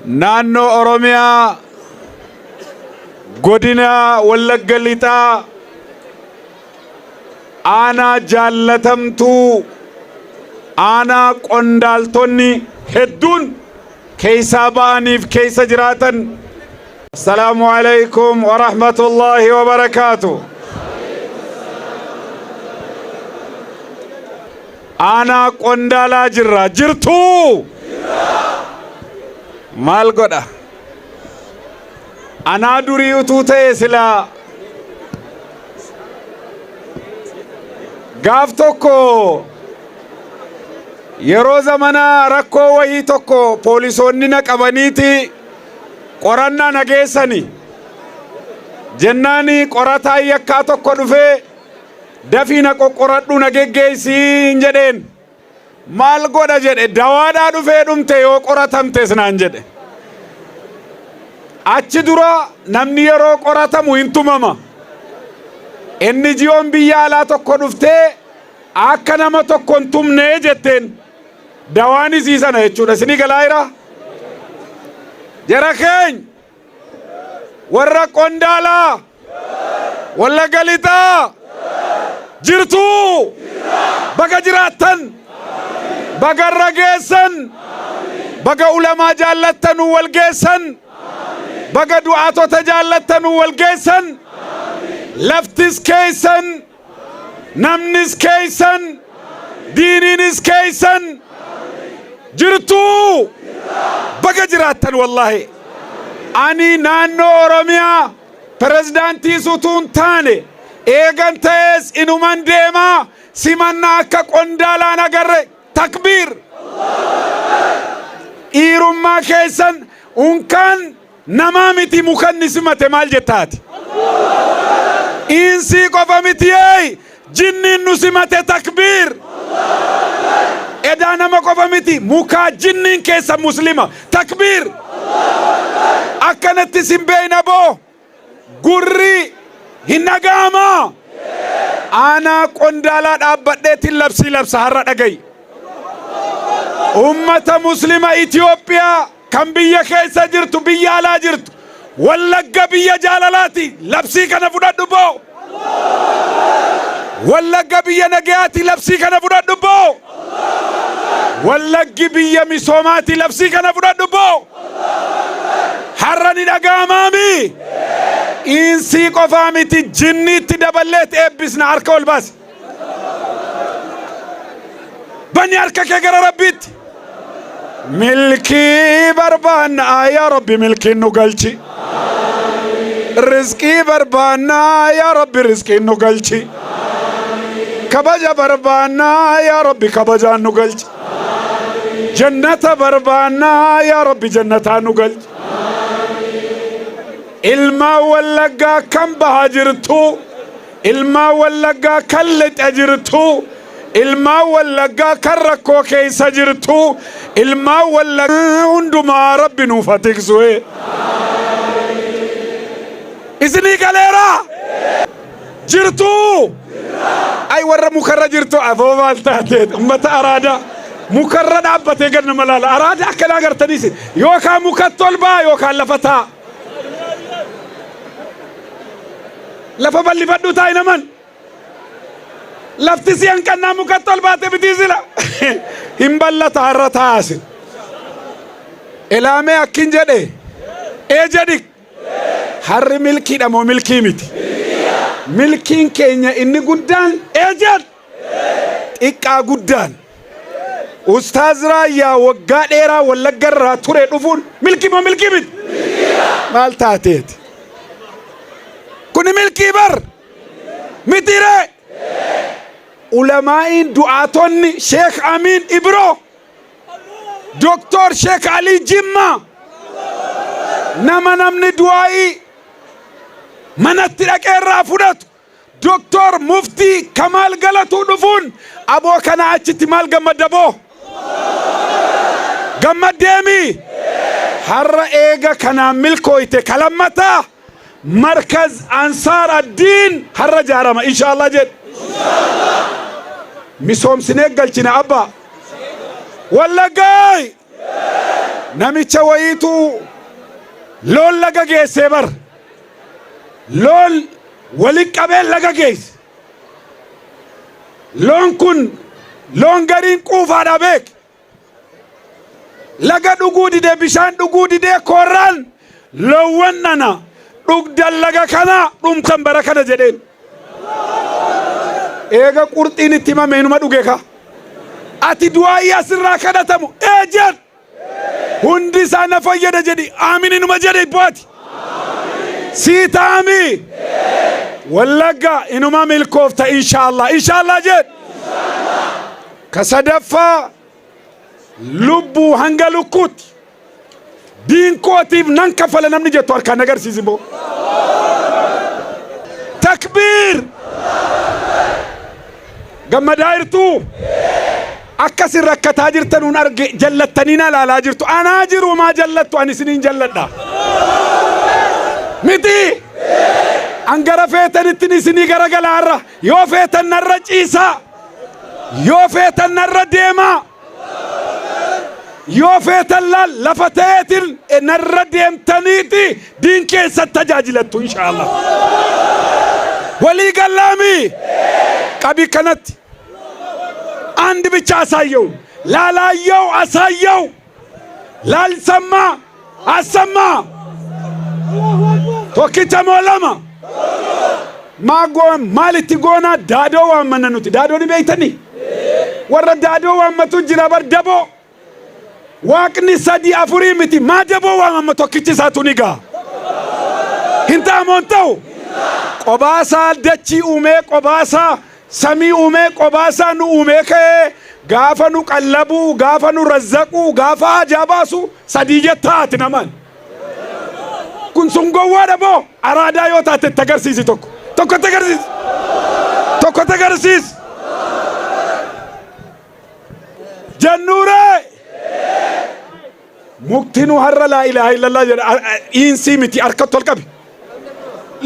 Naannoo Oromiyaa godina Wallagga Lixaa aanaa jaallatamtuu aanaa qondaaltonni hedduun keessaa ba'aniif keessa jiraatan. Assalaamu alaikum wa rahmatullahi wa barakaatu. Aanaa Qondaalaa jirra. Jirtuu? Maal godha? Anaa durii utuu ta'e silaa gaaf tokko yeroo zamanaa rakkoo wayii tokko poolisoonni na qabaniiti qorannaa na geessani. Jennaani qorataan yakkaa tokko dhufee, Dafii na qoqqoradhuu na geggeessi hin jedheen. Maal godha jedhe, dawaadhaa dhufee dhumte yoo qoratamtes naan jedhe. Achi dura namni yeroo qoratamu hin tumama. NGOn biyya alaa tokko dhuftee akka nama tokko hin tumne jetteen. Dawaan isii sana jechuudha. Isinii galaa jira? Jara keenya warra Qondaalaa, Wallagga Lixaa jirtuu? Baga jiraattan, baga irra geessan, baga ulamaa jaallattanuu wal geessan, baga du'aatota jaallattanuu wal geessan. Laftis keessan, namnis keessan, diiniinis keessan. Jirtuu? Baga jiraattan. Wallaahi ani naannoo Oromiyaa pirezidaantiis utuu hin taane, eegan ta'ees inuman deemaa. Simannaa akka Qondaalaan agarre. Takbiir! Dhiirummaa keessan unkaan namaa miti, mukanni simate maal jettaati? Insii qofa miti eey, jinniin nu simate. Takbiir! Edaa nama qofa miti, mukaa jinniin keessa muslima. Takbiir! Akkanatti sin beeyna boo, gurri hin dhaga'amaa. Aanaa Qondaalaa dhaabbadheetiin labsii labsa har'a. Dhagayi, ummata muslima Itiyoophiyaa kan biyya keessa jirtu, biyya alaa jirtu, Wallagga biyya jaalalaati. Labsii kana fudhadhu boo. Wallagga biyya nagayaati. Labsii kana fudhadhu boo. Wallaggi biyya misoomaati. Labsii kana fudhadhu boo. Har'a ni dhaga'amaami. Insii qofaa miti, jinniitti daballeet eebbisna. Harka ol baasi. Bani harka kee gara Rabbiitti. Milkii barbaannaa, yaa Rabbi, milkiin nu galchi. Rizqii barbaannaa, yaa Rabbi, rizqiin nu galchi. Kabaja barbaannaa, yaa Rabbi, kabajaan nu galchi. Jannata barbaannaa, yaa Rabbi, jannataan nu galchi. Ilmaan Wallaggaa kan baha jirtu, ilmaan Wallaggaa kan lixa jirtu, ilmaan Wallaggaa kan rakkoo keessa jirtu, ilmaan Wallaggaa hundumaa Rabbi nuuf haa tiksu. Isinii galeeraa? Jirtu? Ay, warra mukarra jirtu, afoo maal taateet? Ummata araadaa mukarra dhaabbatee gad nama laala. Araada akkanaa agartaniis yookaan mukatti ol ba'a yookaan lafa taa'a. Lafa bal'ifadhu taa'i naman. Lafti si hanqannaa mukatti ol baate bitii sila. Hin bal'ata har'a taa'asin. Elaamee akkin jedhe. Ee jedhi. Harri milkiidha moo milkii miti? Milkiin keenya inni guddaan, ee jedh. Xiqqaa guddaan. Ustaaz Raayyaa waggaa dheeraa Wallagga irraa ture dhufuun milkii moo milkii miti? Maal taateeti? Kuni milkii bar mitiree? Ulamaa'iin, du'aatonni, Sheekh Amiin Ibroo, Doktor Sheekh Alii Jimmaa, nama namni du'aa'ii manatti dhaqee irraa fudhatu, Doktor Muftii Kamaal Galatuu dhufuun, aboo kana achitti maal gammadda boo? Gammaddeemi? Har'a eega kanaan milkooyte, kalammataa Markaz Ansaar Addiin har'a jaarama, inshaallah jedhe. Misoomsinee galchina abbaa. Wallaggaay! Namicha wayiitu loon laga geessee bar. Loon walitti qabee laga geesse. Loon kun loon gariin quufaadha beek. Laga dhuguu didee, bishaan dhuguu didee, koorraan loowwan nana dhugdan laga kana dhumtan bara kana jedheen. Eega qurxiin itti himame inuma dhuge ka. Ati du'aayii asirraa kadhatamu ee jedh. Hundi isaa na fayyada jedhi, aamin inuma jedhe ibbooti. Sii ta'ami. Wallagga inuma milkoofta, inshaallah. Inshaallah jedh. Ka sadaffaa, lubbuu hanga lukkuutti diin kootiif nan kafala namni jettu harkaan agarsiisi boo. Takbiir! Gammadaa jirtuu? Akkasin rakkataa jirtanuun arge, jallattanii na ilaalaa jirtu. Anaa jiru maa jallattu, ani isiniin jalladha. Miti! An gara feetanittin isinii garagalaarra, yoo feetan narra ciisaa, yoo feetan narra deemaa, yoo feetan laal lafa ta'eetiin narra deemtaniiti diin keessatti tajaajilattu, inshaallah. Walii gallaami qabi kanatti አንድ ብቻ አሳየው፣ ላላየው አሳየው፣ ላልሰማ አሰማ። Tokkicha moo lama? Maa maalitti goonaa daadoo waammanna nuti? Daadoo ni beeytanii? Warra daadoo waammatu jira bar, daboo. Waaqni sadii afurii miti, maa daboo waamama? Tokkichi isaatu ni ga'a. Hin ta'amoo hin ta'u? Qobaasaa dachii uumee, qobaasaa samii uumee, qobaasaa nu uumee ka'ee gaafa nu qallabuu, gaafa nu razzaquu, gaafa hajaa baasu sadii jettaa ati namaan. Kun sun gowwaadha boo. Araadaa yoo taate itti agarsiisi tokko. Tokko itti agarsiisi. Tokko itti agarsiisi. Jennuuree. Muktinuu har'a laa ilaaha illallah jedha, iinsii miti, harkatti ol qabi.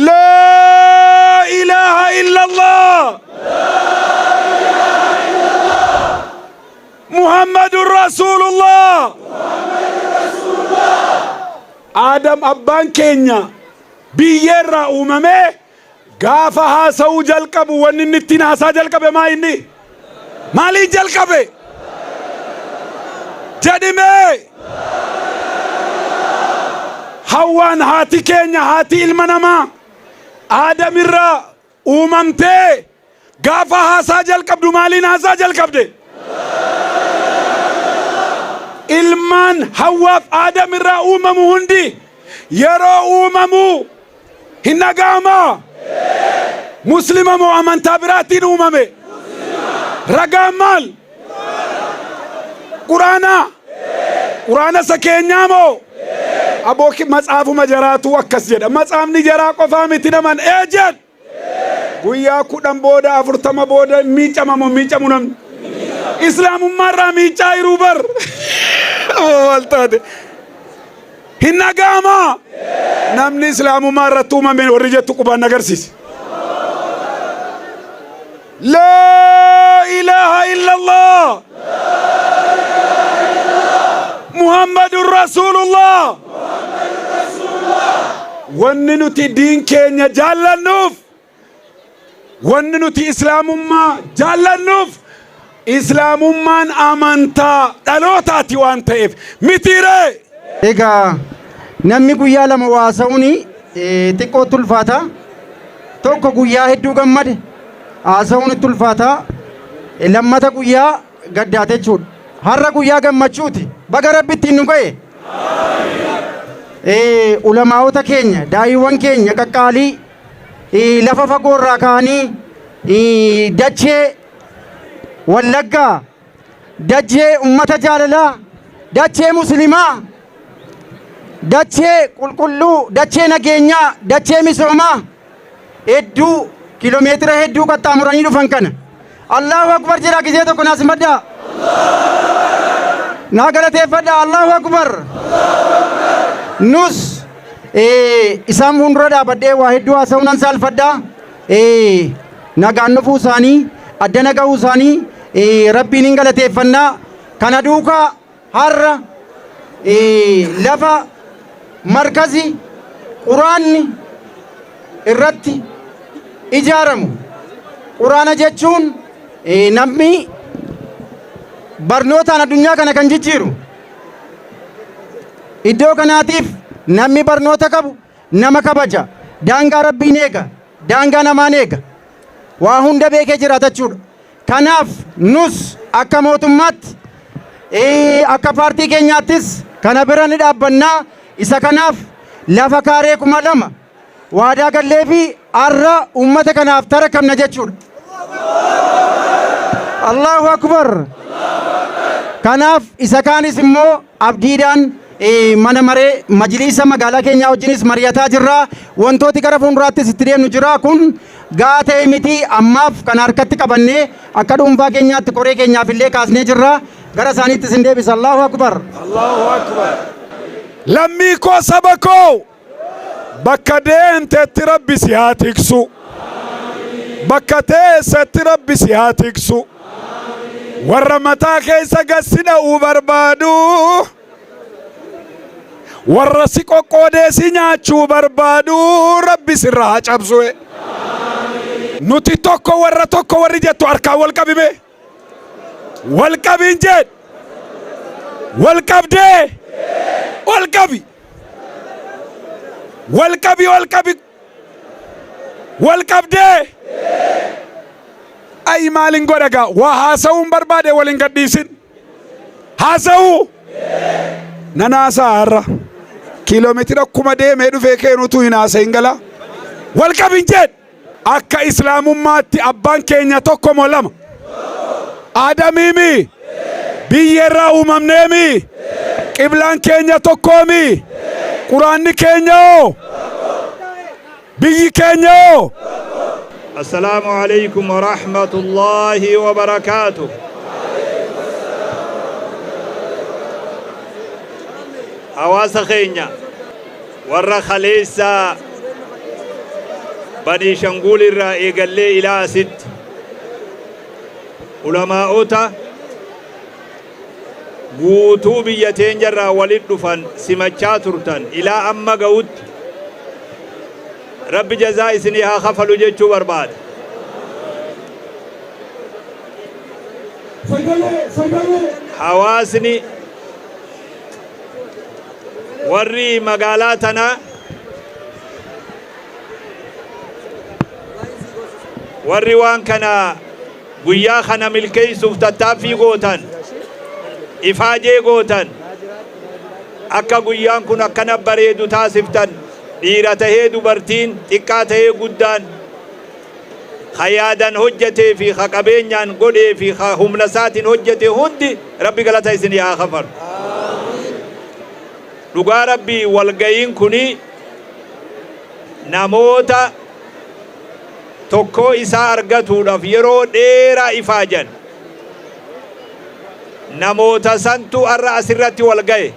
Laa ilaaha illallah. Muhammadun Rasuulullah. Aadam abbaan keenya biyyeerraa uumamee gaafa haasa'uu jalqabu, wanni inni ittiin haasaa jalqabe maa inni? Maalii jalqabe? Jedhimee. Hawwaan haati keenya, haati ilma namaa, Aadamirraa uumamtee gaafa haasaa jalqabdu maaliin haasaa jalqabde? Ilmaan Hawwaaf Aadamirraa uumamu hundi yeroo uumamu hin dhaga'amaa? Muslima moo amantaa biraatiin uumame? Ragaan maal? Quraanaa? Quraana isa keenyaa moo? Aboo, matsaafuma jaraatu akkas jedha. Matsaafni jaraa qofaa miti naman ee jedh. Guyyaa 10 booda, 40 booda miicama moo miicamu namni? Islaamummaarraa miicaa jiruu bar. Maal taate? Hin dhaga'amaa? Namni islaamummaa irratti uumame warri jettu qubaan agarsiisi. Laa ilaaha illallah. Muhammadun Rasuulullah. Wanni nuti diin keenya jaallannuuf, wanni nuti islaamummaa jaallannuuf, islaamummaan amantaa dhalootaati waan ta'eef mitiiree. Egaa namni guyyaa lama haasa'uun xiqqootti ulfaata. Tokko guyyaa hedduu gammade haasa'uun itti ulfaata. Lammata guyyaa gaddaate jechuudha. Har'a guyyaa gammachuuti. Baga Rabbi ittiin nu ga'e. Ulamaa'ota keenya, daa'iiwwan keenya qaqqaalii lafa fagoorraa ka'anii dachee Wallaggaa, dachee ummata jaalalaa, dachee muslimaa, dachee qulqulluu, dachee nageenyaa, dachee misoomaa hedduu kiiloomeetira hedduu qaxxaamuranii dhufan kana. Allahu akbar jedhaa gizee tokko naas maddaa. Naa galateeffadha, Allahu akbar. Nus isaan fuuldura dhaabadhee waa hedduu haasa'uu nan saalfadhaa. Nagaan dhufuu isaanii, addana ga'uu isaanii Rabbiin hin galateeffannaa. Kana duukaa har'a Lafa markazi quraanni irratti ijaaramu. Quraana jechuun namni barnootaan addunyaa kana kan jijjiiru. Iddoo kanaatiif namni barnoota qabu nama kabaja. Daangaa Rabbiin eega. Daangaa namaan eega. Waa hunda beekee jiraata jechuudha. Kanaaf nus akka mootummaatti akka paartii keenyaattis kana bira ni dhaabbannaa. Isa kanaaf lafa kaaree 2000 waadaa gallee fi har'a uummata kanaaf tarakabna jechuudha. Allahu Akbar. Kanaaf isa kaanis immoo abdiidhaan mana maree majliisa magaalaa keenyaa wajjinis mari'ataa jirra. Wantooti gara fuulduraattis itti deemnu jira. Kun gahaa ta'e miti ammaaf kan harkatti qabannee akka dhuunfaa keenyaatti koree keenyaaf illee kaasnee jirra. Gara isaaniitti isin deebisa. Allahu Akbar. Allahu Akbar. Lammii koo saba koo bakka deemtetti Rabbi si haa tiksu. Bakka teessetti Rabbi si haa tiksu. Warra mataa keessa gad si dha'uu barbaadu. Warra si qoqqoodee si nyaachuu barbaadu Rabbi sirra haa cabsu. Nuti tokko warra tokko warri jettu harkaan wal qabime. Wal qabiin jedh. Wal qabdee. Wal qabi. Wal qabi wal qabi. Wal qabdee. Ayi maalin godha gaa waa haasa'uun barbaade wal hin gadhiisin. Haasa'uu. Nan haasa'a har'a. Kiiloomeetira 1000 deemee dhufee keenutu hin haasa'in gala. Wal qabin jedh. Akka Islaamummaatti abbaan keenya tokko moo lama? Aadamiimi? Biyyeerraa uumamneemi? Qiblaan keenya tokkoomi? Quraanni keenya hoo? Biyyi keenya hoo? Assalaamu aleykum warahmatullaahi wabarakaatuh. Hawaasa keenya warra kaleessa Baniishanguul irraa eegallee ilaa asitti ulamaa'ota guutuu biyya teenya irraa walit dhufan simachaa turtan ilaa amma ga'utti Rabbi jazaa isinii haa kafalu jechuu barbaada. Hawaasni Warri magaalaa tanaa warri waan kana guyyaa kana milkeessuuf tattaaffii gootan, ifaajee gootan, akka guyyaan kun akkana bareedu taasiftan, dhiira tahee dubartiin, xiqqaa tahee guddaan, ka yaadan hojjatee fi ka qabeenyaan godhee fi ka humna isaatiin hojjate hundi Rabbi galata isinii haa kafalu. Dhugaa Rabbii walga'iin kuni namoota tokkoo isaa argatuudhaaf yeroo dheeraa ifaajan. Namoota santu har'a asirratti wal ga'e.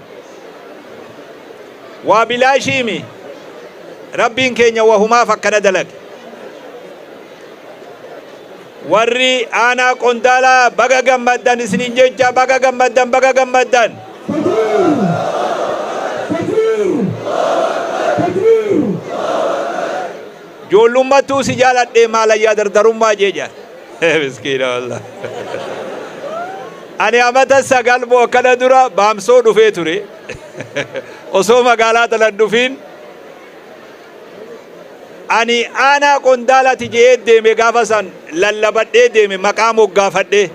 Waa bilaashiimi. Rabbiin keenya wahumaaf akkana dalage. Warri aanaa Qondaalaa baga gammaddan isiniin jecha baga gammaddan baga gammaddan. Joollummattuu si jaaladhee maalayyaa dardarummaa jee jaan. Miskiina wallah. Ani amata 9 moo akkana dura baamsoo dhufee ture. Osoo magaalaa tana hin dhufiin ani aanaa Qondaalati je'ee deeme gaafa san lallabadhee deeme maqaa moggaafadhee.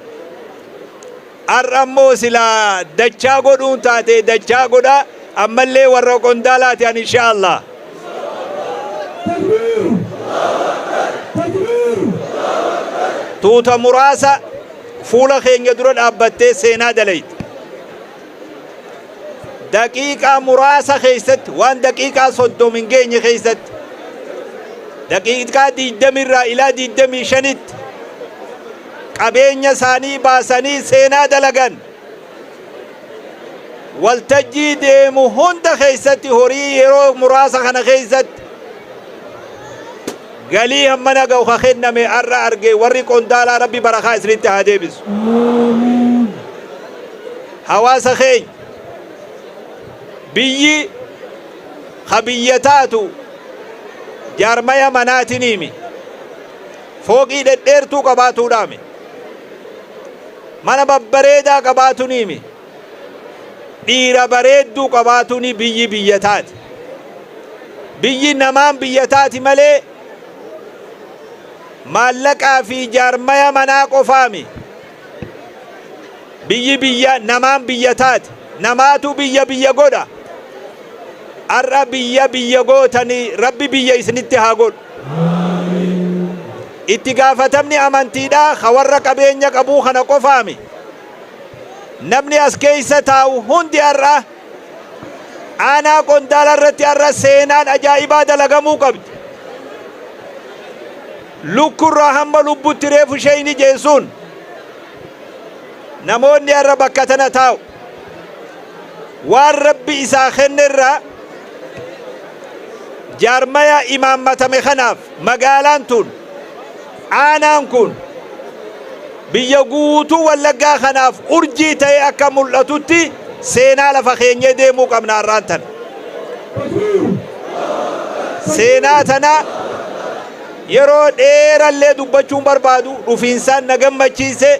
Har'a immoo silaa dachaa godhuun taate dachaa godha ammallee warra Qondaalaati ani insha Allah. Tuuta muraasa fuula keenya dura dhaabbattee seenaa dalayte. Daqiiqaa muraasa keessatti waan daqiiqaa 30 hin geenye keessatti daqiiqaa 20 irraa ilaa 25tti qabeenya isaanii baasanii seenaa dalagan. Waltajjii deemu hunda keessatti horii yeroo muraasa kana keessatti galii hammana ga'u ka kenname har'a arge warri Qondaalaa Rabbi barakaa isinitti haa deebisu. Hawaasa keenya Biyyi ka biyya taatu jaarmaya manaatiniimi. Fooqii dhedheertuu qabaatuudhaami. Mana babbareedaa qabaatuniimi. Dhiira bareedduu qabaatuni biyyi biyya taati. Biyyi namaan biyya taati malee maallaqaa fi jaarmaya manaa qofaami. Biyyi biyya namaan biyya taati. Namaatu biyya biyya godha. Har'a biyya biyya gootanii Rabbi biyya isinitti haa godhu. Itti gaafatamni amantiidhaa ka warra qabeenya qabuu kana qofaami. Namni as keessa taa'u hundi har'a aanaa Qondaala irratti har'a seenaan ajaa'ibaa dalagamuu qabdi. Lukkurraa hamma lubbutti reefu sheeyni jeessuun namoonni har'a bakka tana taa'u waan Rabbi isaa kennerraa jaarmaya imaammatame kanaaf magaalaan tun aanaan kun biyya guutuu Wallaggaa kanaaf urjii ta'ee akka mul'atutti seenaa lafa keenyee deemuu qabna har'aan tana. Seenaa tana yeroo dheerallee dubbachuun barbaadu dhufiinsaan na gammachiise.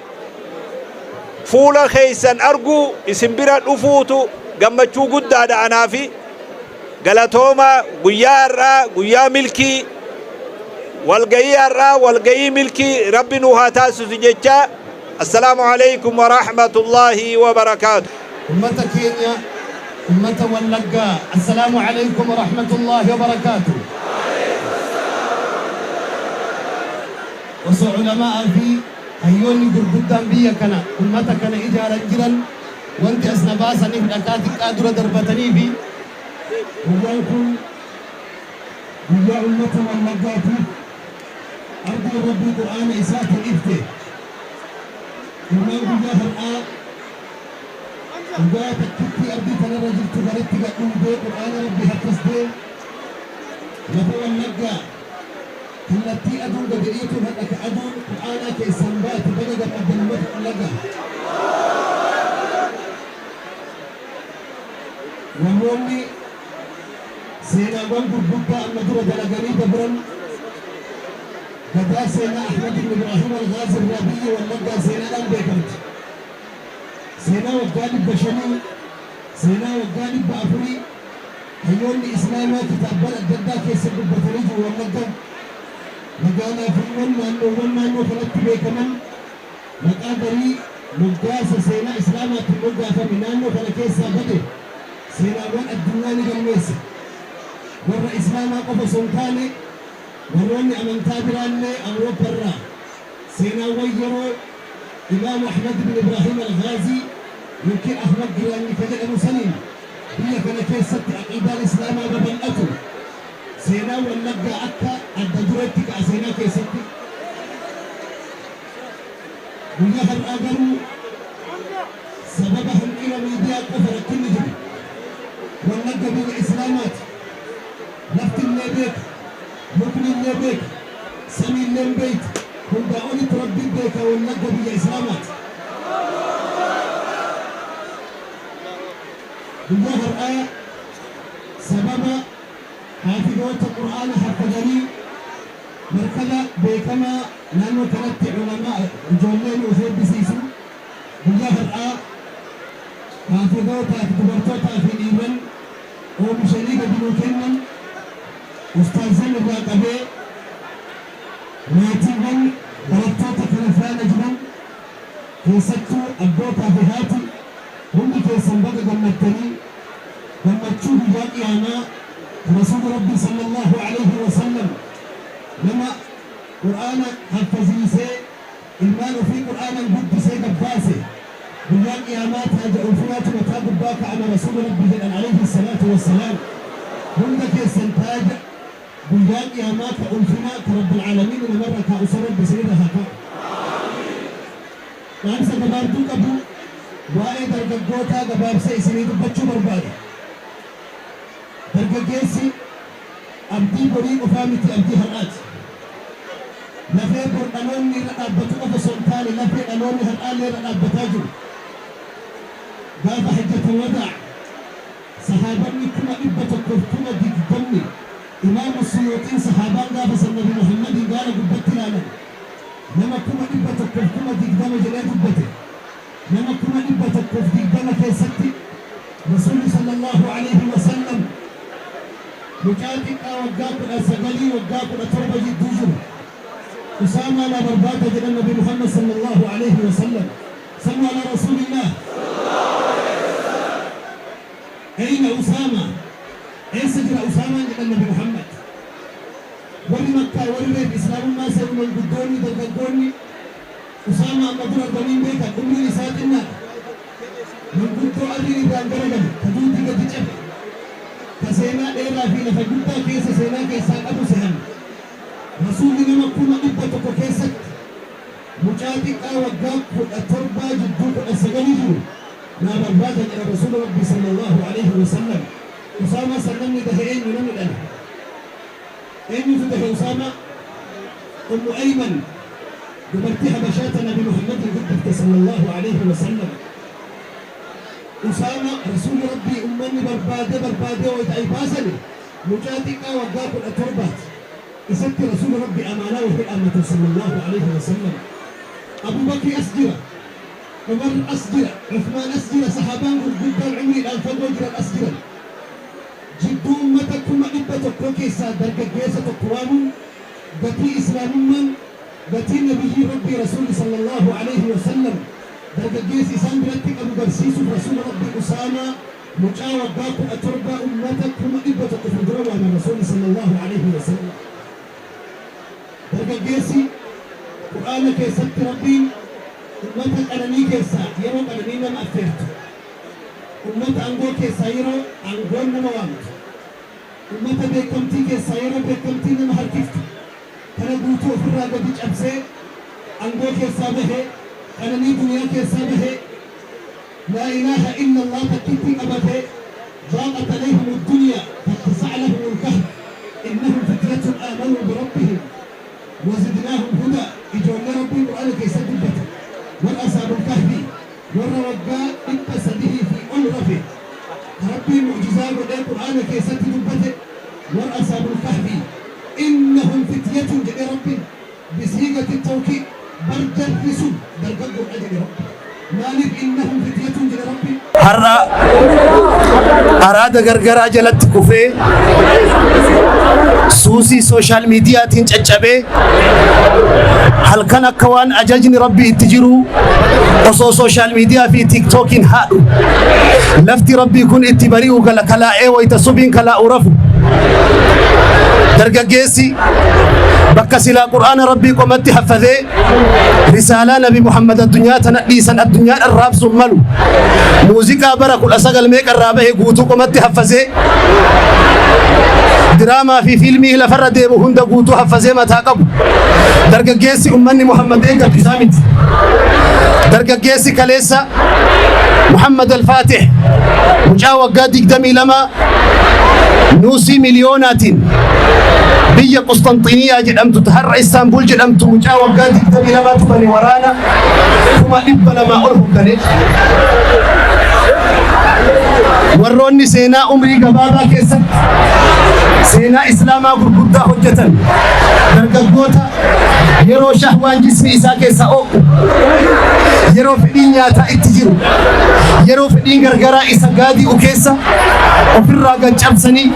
Fuula keessan arguu isin bira dhufuutu gammachuu guddaadha anaafi. Galatooma guyyaa har'aa guyyaa milkii walgahii har'aa walgahii milkii Rabbi nu haa taasisu jechaa Assalaamu alaikum wa rahmatullahi wa barakaatu. Ummata keenya ummata Wallaggaa Assalaamu alaikum wa rahmatullahi wa barakaatu. Osoo ulama'aa fi hayyoonni gurguddaan biyya kana ummata kana ijaaran jiran wanti as na baasaniif dhakaa xiqqaa dura darbataniifi. Guyyaan kun guyyaa ummata Wallaggaatiif ardiin Rabbii Qur'aana isaatiin ifte. Ilmaan guyyaa har'aa dhugaa takkittii ardii tanarra jirtu garitti gad dhuydee Qur'aana Rabbii haffazdee lafa Wallaggaa Kallattii aduun gadi dhiituun hadha ka aduun Qur'aanaa keessaan baate baga gammaddan ummata Wallaggaa. Warroonni seenaawwan gurguddaa amma dura dalaganii dabran Gadaa seenaa Ahmad ibn Ibraahim Al-Ghaazii irraa biyyi Wallaggaa seenaadhaan beekamti. Seenaa waggaa 500, seenaa waggaa 400 Hayyoonni Islaamaa kitaabban adda addaa keessa dubbatanii jiru Wallagga magaalaa fiiwwan naannoowwan naannoo kanatti beekaman maqaa garii moggaasa seenaa Islaamaatiin moggaafame naannoo kana keessaa bade seenaawwan addunyaa ni galmeessa. Warra Islaamaa qofa osoo hin taane warroonni amantaa biraallee Awuroopparraa seenaawwan yeroo Imaamu Ahmad ibn Ibraahim Al-Ghaazii yookiin Ahmad Giraanyi ka jedhamu saniin Biyya kana keessatti aqiidaan Islaamaa babal'atu seenaan Wallaggaa akka adda dureetti ka'a seenaa keessatti. Guyyaa har'aa garuu sababa hanqina miidiyaa qofa rakkinni jiru. Wallagga biyya Islaamaati. Lafti illee beeka, mukni illee beeka, samii illeen beeyti, hundaa olitti Rabbiin beeka Wallagga biyya Islaamaati. Guyyaa har'aa sababa haafizoota Qur'aana haffazanii markaza beekamaa naannoo kanatti ulamaa ijoollee nuuf eebbisiisu guyyaa har'aa haafizootaa fi dubartootaa fi dhiirran oomishanii gadi nuu kennan ustaazzan irraa qabee maatiiwwan barattoota kana faana jiran Keessattuu abbootaa fi haati hundi keessan baga gammaddanii gammachuu guyyaa qiyaamaa ka Rasuulli Rabbii sallallaahu aleyhi wa sallam nama Qur'aana haffaziisee ilmaan ofii Qur'aanan guddisee gad baase guyyaa qiyaamaa taaja ulfinaatu mataa gubbaa ka'ama Rasuulli Rabbii jedhan aleyhi salaatu wassalaam hunda keessan taaja guyyaa qiyaamaa ka ulfinaa ka Rabbil Aalamiin namarra kaa'u san Rabbi isinirra haa kaa'u. Dhaamsa gabaabduu qabu waa'ee dargaggootaa gabaabsee isinii dubbachuu barbaada. Dargaggeessi abdii borii qofaa miti abdii har'aati. Lafee bor dhaloonni irra dhaabbatu qofa osoo hin taane lafee dhaloonni har'aallee irra dhaabbataa jiru. Gaafa hajjatul wadaa. Sahaabanni 120,000, Imaamu Suyuuxiin, sahaabaan gaafa san Nabi Muhammadin gaara gubbatti ilaalan nama 120,000 jedhee dubbate. Nama 120,000 keessatti Rasuulli sallallahu alaihi wasallam mucaa xiqqaa waggaa 19, waggaa 17 jidduu jiru Usaamaa na barbaada jedhan Nabi Muhammad sallallahu alaihi wasallam. Sallu ala rasuulillah. Ayna Usaama? Eessa jira Usaamaan jedhan Nabi Muhammad. Warri Makkaa, warri reef Islaamummaa seenu, manguddoonni, dargaggoonni Usaama amma dura arganii hin beekan. Umriin isaa xinnaadha. Manguddoo arriin irraan garagalu, ka duuti gadi cabe, ka seenaa dheeraa fi lafa guddaa keessa seenaa keessaa qabu sehan. Rasuulli nama 100,000 keessatti mucaa xiqqaa waggaa 17 jidduu 19 jiru naa barbaada jedha Rasuula Rabbii sallallahu alaihi wasallam. Usaamaa san namni dahe eenyu? Namni dhale eenyutu dahe Usaamaa? Ummu Ayman, dubartii Habashaa ta Nabi Muhammadin guddifte sallallahu alaihi wasallam. Usaama Rasuulli Rabbii ummanni barbaade barbaadee wayita ay baasani mucaa xiqqaa waggaa 17ti. Isatti Rasuulli Rabbii amaanaa wahii dhaammatan sallallahu alaihi wasallam. Abubakri as jira, Umar as jira, Uthmaan as jira, sahaabaan gurguddaan umriidhaan fagoo jiran as jiran. Jidduu ummata 100,000 keessaa dargaggeessa tokko waamuun gatii Islaamummaan, gatii Nabiyyii Rabbii Rasuulli sallallahu alaihi wasallam dargaggeessi isaan biratti qabu garsiisuuf Rasuulli Rabbii Usaamaa mucaa waggaa 17 ummata 100,000 fuuldura waaman Rasuulli sallallahu alaihi wasallam. Dargaggeessi Qur'aana keessatti Rabbiin ummata qananii keessaa yeroo qananii nama affeertu, ummata angoo keessaa yeroo angoon nama waamtu, ummata beekamtii keessaa yeroo beekamtii nama harkiftu, kana guutuu ofirraa gadi cabsee, angoo keessaa bahee, qananii duniyaa keessaa bahee, laa ilaaha illallah takkittii qabatee, ضاقت عليهم الدنيا فاتسع لهم الكهف إنهم فتية آمنوا بربهم وزدناهم هدى. Ijoollee Rabbiin Qur'aana keessatti dubbate, warra asaabul kahfi, warra waggaa 300 fi ol rafe, Rabbiin mu'jizaa godhee Qur'aana keessatti dubbate, warra asaabul kahfi, innahum fityatun jedhee Rabbiin bisiigati tawkiid. Bar jarri sun dargaggoodha jedhe Rabbi. Maaliif innahum fityatun jedhe Rabbi? Har'a araada gargaraa jalatti kufee, suusii social mediaatiin caccabee, halkan akka waan ajajni Rabbii itti jiru osoo social media fi TikTokiin haadhu, lafti Rabbii kun itti bari'u gala kalaa'ee, wayita subiin kalaa'u rafu. Dargaggeessi bakka silaa Qur'aana Rabbii qomatti haffazee, risaalaa Nabi Muhammad addunyaa tana dhiisan addunyaa dharraabsuun malu, muuziqaa bara 19 meeqarraa bahe guutuu qomatti haffazee, diraamaa fi fiilmii lafarra deemu hunda guutuu haffazee mataa qabu, dargaggeessi ummanni Muhammad eeggatu isaa miti. Dargaggeessi kaleessa Muhammad Al-Fatih, mucaa waggaa 22, nuusii miliyoonaatiin biyya Qusxanxiniyaa jedhamtu, har'a Istaanbul jedhamtu, mucaa waggaa 22tu bane, waraana 200,000 ol hoggane. Warroonni seenaa umrii gabaabaa keessatti seenaa Islaamaa gurguddaa hojjetan, dargaggoota yeroo shahwaan jismi isaa keessa oo'u, yeroo fedhiin nyaataa itti jiru, yeroo fedhiin gargaraa isa gaadi'u keessa ofirraa gad cabsanii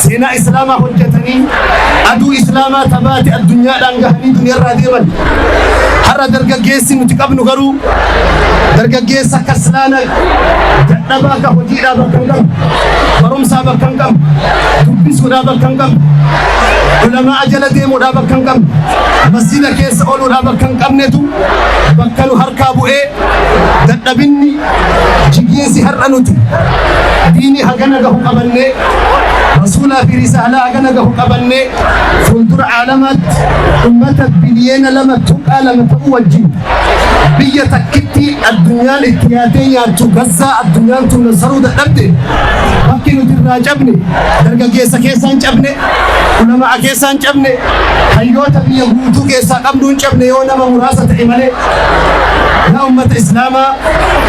seenaa Islaamaa hojjetanii, aduu Islaamaa tabaate addunyaadhaan gahanii duniyarraa deeman. Har'a dargaggeessi nuti qabnu garuu dargaggeessa kaslaana, dadhabaa, ka hojiidhaa bakka hin qabne, barumsaa bakka hin qabne, dubbisuudhaa bakka hin qabne, ulamaa jala deemuudhaa bakka hin qabne, masjida keessa ooluudhaa bakka hin qabnetu bakka nu harkaa bu'ee, dadhabinni, jigiinsi har'a nuti diinii hagana gahu qabannee rasuula Rasuulaa fi risaalaa hagana gahu qabannee fuuldura aalamaatti ummata biliyeena 2.2 ta'uu wajjin biyya takkitti addunyaan itti yaatee nyaattu Gazzaa addunyaan tun nassaruu dadhabde. Bakki nuti irraa cabne, dargaggeessa keessaan cabne, ulamaa keessaan cabne, hayyoota biyya guutuu keessaa qabnuun cabne, yoo nama muraasa ta'e malee. Yaa ummata Islaamaa,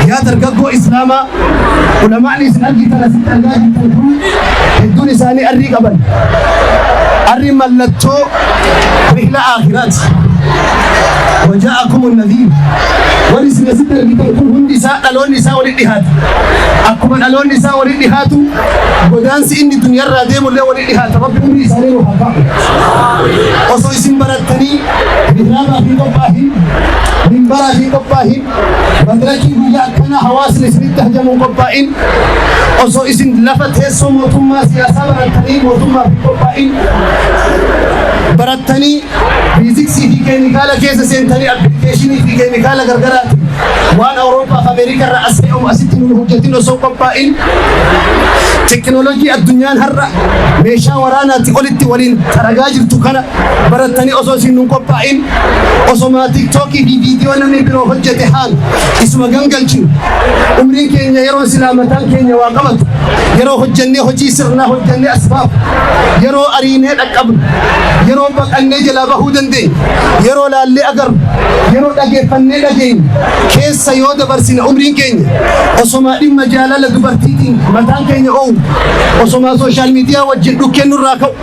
yaa dargaggoo Islaamaa, ulamaani isin argitan, asitti argaa jirtan kun hedduun isaanii arrii qaban. Arri mallattoo rihla aakhiraati. وجاءكم النذير. Warri isin asitti argitan kun hundi isaa dhaloonni isaa walitti dhihaata. Akkuma dhaloonni isaa walitti dhihaatu, godaansi inni duniyarraa deemullee walitti dhihaata. Rabbi umrii isaanii nuuf haa kaa'u. Osoo isin barattanii mihraabaa fi qophaahin, minbaraa fi qophaahin, madirakii guyyaa akkana hawaasni isinitti hajamuun qophaa'in, osoo isin lafa teessoo mootummaa siyaasaa barattanii mootummaa fi qophaa'in, barattanii fiiziksii fi keemikaala keessa seentanii appilikeeshinii fi keemikaala gargaraatiin waan Awurooppaa fi Ameerikaa irraa as fe'amu asitti nu hojjetin osoo qophaa'in, teknoolojii addunyaan har'a meeshaa waraanaatti olitti waliin taragaa jirtu kana barattanii osoo isin nun qophaa'in, osoma TikTokii fi viidiyoo namni biroo hojjete haal isuma gangalchinu, umriin keenya yeroo silaa mataan keenya waa qabatu, yeroo hojjennee hojii sirnaa hojjennee as baafu, yeroo ariinee dhaqqabnu, yeroo baqannee jalaa bahuu dandeenya, yeroo laallee agarru, yeroo dhageeffannee dhageenyu keessa yoo dabarsine umriin keenya, osomaa dhimma jaalala dubartiitiin mataan keenya oowwu, osomaa social media wajjin dhukkeen nurraa ka'u,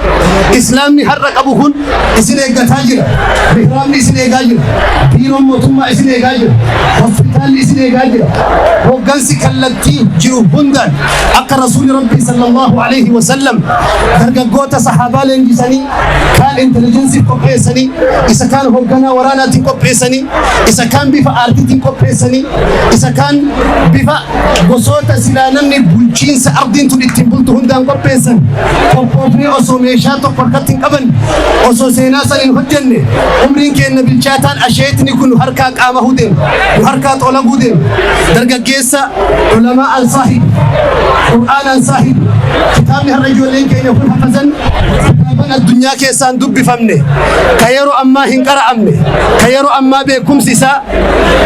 Islaamni har'a qabu kun isin eeggataa jira. Mihraabni isin eegaa jira. Biiroon mootummaa isin eegaa jira. Hospitaalli isin eegaa jira. Hoggansi kallattii jiru hundaan akka Rasuulli Rabbii sallallahu alaihi wasallam dargaggoota sahaabaa leenjisanii, kaan intelligensiif qopheessanii, isa kaan hoogganaa waraanaatiin qopheessanii, isa kaan bifa aartiitiin qopheessanii, isa kaan bifa gosoota silaa namni bulchiinsa ardiin tun ittiin bultu hundaan qopheessan, qophoofnee osoo meeshaa tokko harkatti hin qaban, osoo seenaa san hin hojjenne, umriin keenya bilchaataan asheetni kun nu harkaa qaamahuu deema, nu harkaa xolaguu deema. Dargaggeessa ulamaa ansaahibu, Qur'aanaan saahibu, kitaabni har'a ijoolleen keenya kun hafazan kitaaban addunyaa keessaan dubbifamne, ka yeroo ammaa hin qara'amne, ka yeroo ammaa beekumsi isaa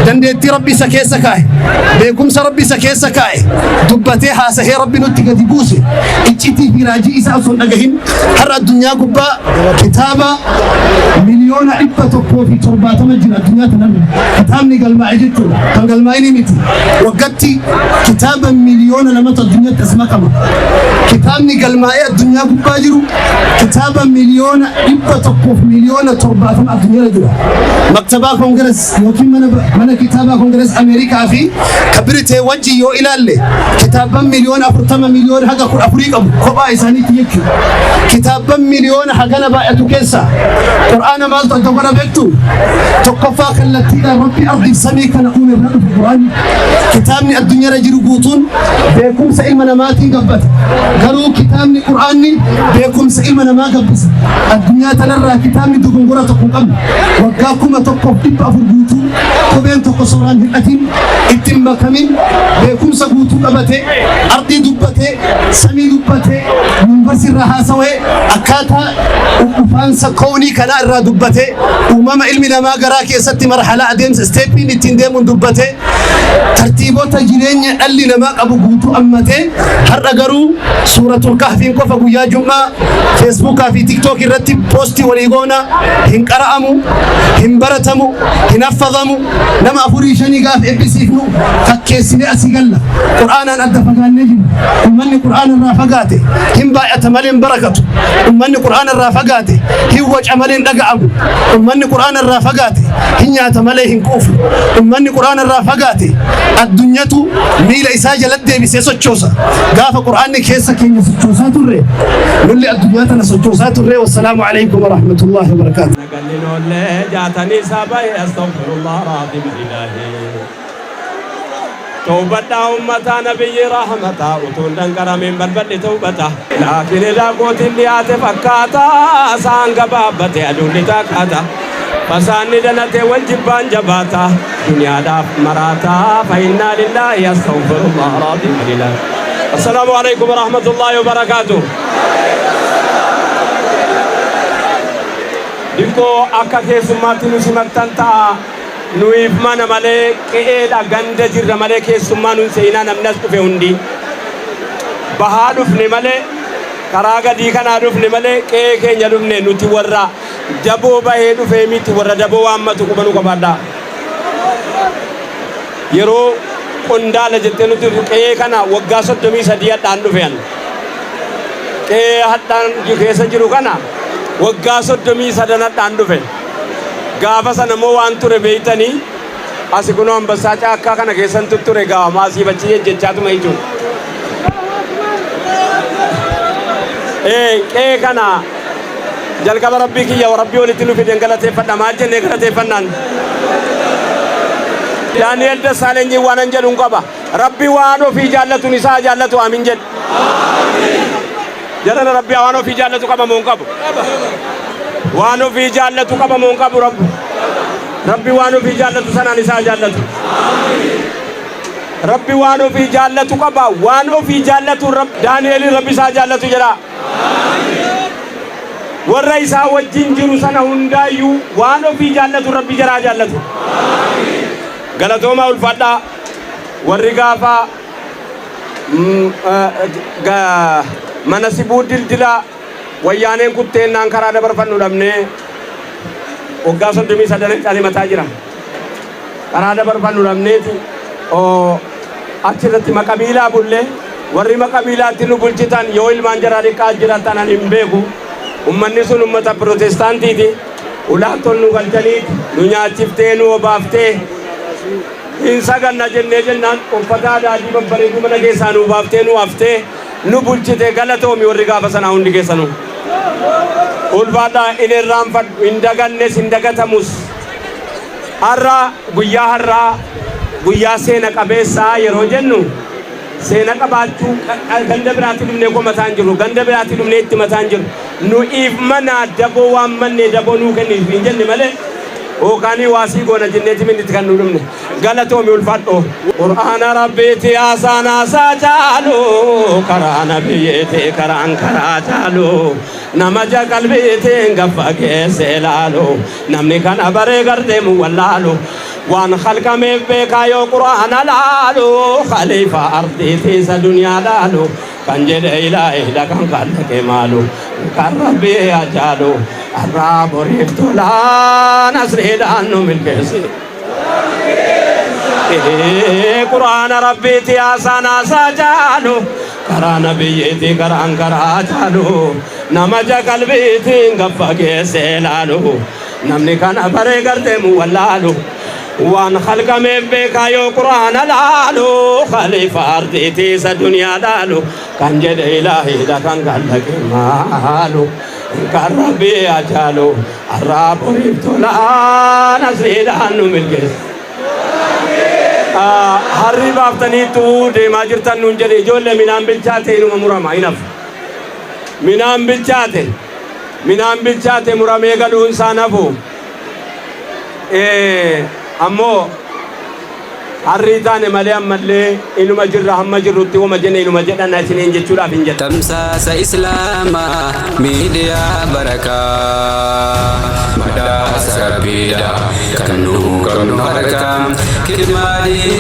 dandeettii Rabbi isa keessa kaa'e, beekumsa Rabbi isa keessa kaa'e dubbatee haasahee Rabbi nutti gadi buuse, iccitii fi raajii isaa osoo hin dhagahin, har'a addunyaa gubbaa kitaaba 170,000,000 jira addunyaa tanarra, kitaabni galmaa'e jechuudha, kan galmaa'ini miti. Waggatti kitaaba 2 miliyoonatu addunyaatti as makama. Kitaabni galmaa'ee addunyaa gubbaa jiru kitaaba 170,000,000 addunyaarra jira. Maktabaa Congress yookiin mana kitaabaa Congress Ameerikaa fi ka Biritee wajji yoo ilaalle, kitaabban 40 miliyoona haga 14 qabu kophaa isaaniitti jechuudha. Kitaabban miliyoona hagana baay'atu keessa Qur'aana maaltu adda godha beektu? Tokkoffaa, kallattiidhaan Rabbi ardiif samii kana uume irraa dhufe Qur'aanni. Kitaabni addunyaarra jiru guutuun beekumsa ilma namaatiin gabbata. Garuu kitaabni Qur'aanni beekumsa ilma namaa gabbisa. Addunyaa tanarraa kitaabni dogongora tokko hin qabne, waggaa 1400 guutuu kopheen tokko soraan hir'atin, ittiin makamin, beekumsa guutuu qabate, ardii dubbatee, samii dubbatee, yuunivarsiitii irraa haasawee, akkaataa dhufaansa kownii kanaa irraa dubbatee, uumama ilmi namaa garaa keessatti marhalaa adeemsa stepiin ittiin deemuun dubbatee, tartiibota jireenya dhalli namaa qabu guutuu ammatee, har'a garuu Suuratul Kahfiin qofa guyyaa Jum'aa Facebookaa fi TikTok irratti postii walii goona. Hin qara'amu, hin baratamu, hin haffadamu. Nama afurii shanii gaaf eebbisiifnu fakkeessinee asii galla. Qur'aanaan adda fagaannee jiru. Ummanni Qur'aana irraa fagaate hin baay'ata malee hin barakatu. Ummanni Qur'aana irraa fagaate hin waca malee hin dhaga'amu. Ummanni Qur'aana irraa fagaate hin nyaata malee hin quufu. Ummanni Qur'aana irraa fagaate addunyatu miila isaa jalatti deebisee sochoosa. Gaafa Qur'aanni keessa keenya sochoosaa turre, nulli addunyaa tana sochoosaa turre. Wassalaamu alaikum warahmatullaahi wabarakaatu. Naganninoollee jaatanii sabahe, astaghfirullah raazim ilaahi. Tawbadhaa ummataa nabiyyi rahmataa, utuun danqaramiin balballi tawbata. Laakiin edaa kootiin dhiyaate fakkaata, saan gabaabbate aduun ni taakaata. Fasaanni danatee wal jibbaan jabaata, duniyaadhaaf maraata. Fa'innaa lillaahi, astaghfirullah raazim ilaahi. Assalaamu alaikum warahmatullaahi wabarakaatuh. Diqqoo akka keessummaatti nu simattan ta'a. Nuyiif mana malee qe'eedha ganda jirra malee keessummaa nun se'inaa namni as dhufe hundi. Bahaa dhufne malee karaa gadii kanaa dhufne malee qe'ee keenya dhufne nuti warra daboo bahee dhufee miti warra daboo waammatu quba nu qabaadhaa. Yeroo qondaala jettee nuti qe'ee kana waggaa 33 hadhaan dhufe an. Qe'ee hadhaan keessa jiru kana waggaa 33 hadhaan dhufe. Gaafa sana immoo waan ture beeytanii asi kunoo ambassaa caakkaa kana keessan tutture gaafa asiif achi jejjechaatuma jechuudha. Qe'ee kana jalqaba rabbii kiyya rabbii walitti nu fiden galateeffadha maal jennee galateeffannaan. Daani'el Dassaalenyiin waan an jedhu hin qaba. Rabbi waan ofii jaallatuun isaa jaallatu aamin jedhe. Jarana rabbi waan ofii jaallatu qaba moo hin qabu? Waan ofii jaallatu qaba moo hin qabu rabbi? Rabbi waan ofii jaallatu sanaan isaa jaallatu. Rabbi waan ofii jaallatu qaba. Waan ofii jaallatu Daani'eliin rabbi isaa jaallatu jedha. Warra isaa wajjin jiru sana hundaayyuu waan ofii jaallatu rabbi jaraa jaallatu. Galatoomaa ulfaadhaa warri gaafa mana sibuu dildila wayyaaneen kutteennaan karaa dabarfannu dhabnee waggaa 33 calimataa jira. Karaa dabarfannu dhabneeti achirratti maqabiilaa bullee warri maqabiilaatti nu bulchitan yoo ilmaan jaraa dhiqqaa jiraatan ani hin beeku. Ummanni sun ummata pirootestaantiiti. Ulaattoon nu galchaniiti nu nyaachiftee nu obaaftee hin saganna jennee jennaan uffata adaadii babbareeduu mana keessaa nu baaftee nu haftee nu bulchite galatoomi warri gaafa sanaa hundi keessanuu. Ulfaadhaa hin irraanfadhu hin dagannes hin dagatamus. Har'a guyyaa har'aa guyyaa seena qabeessaa yeroo jennu seena qabaachuu ganda biraatti dhufnee komataa hin jirru ganda biraatti dhufnee itti mataa hin jirru nu iif mana daboo waan mannee daboo nuu kenniif hin jenne malee yookaan waasii goona jenneeti minnitti kan nu dhufne galatoomi ulfaadhoo. Qur'aana rabbiiti haasaan haasaa caalu karaa nabiyyiiti karaan karaa caalu nama ja qalbiitiin gaffa keessa ilaalu namni kana baree gardeemu wallaalu waan khalqameef beekaa yoo qur'aana laalu khaliifa ardiiti isa duniyaa laalu kan jedhe ilaahidha kan kallaqe maalu kan rabbii ajaalu har'aa boriif tolaa nasriidhaan nu milkeessi. Qur'aana rabbiiti haasaan haasaa caalu karaa nabiyyiiti karaan karaa caalu nama ja qalbiitiin gaffa keessa ilaalu namni kana baree gardeemu wallaalu waan khalqameef beekaa yoo qur'aana laalu khaliifa ardiiti isa duniyaa dhaalu kan jedhe ilaahidha kan kallaqe maalu kan rabbii ajaalu har'aa boriif tolaa nasriidhaan nu milkeessa. Harrii baaftaniitu deemaa jirtan nuun jedhe ijoollee midhaan bilchaate inuma murama hin hafu. Midhaan bilchaate midhaan bilchaate muramee galuun isaa nafu. Ammoo harrii taane malee ammallee inuma jirra hamma jirrutti wama jenne inuma jedhan isiniin jechuudhaaf hin jedhan. Tamsaasa Islaamaa miidiyaa barakaa badhaasa rabbiidha kan nu qabnu harkaa kidmaadii.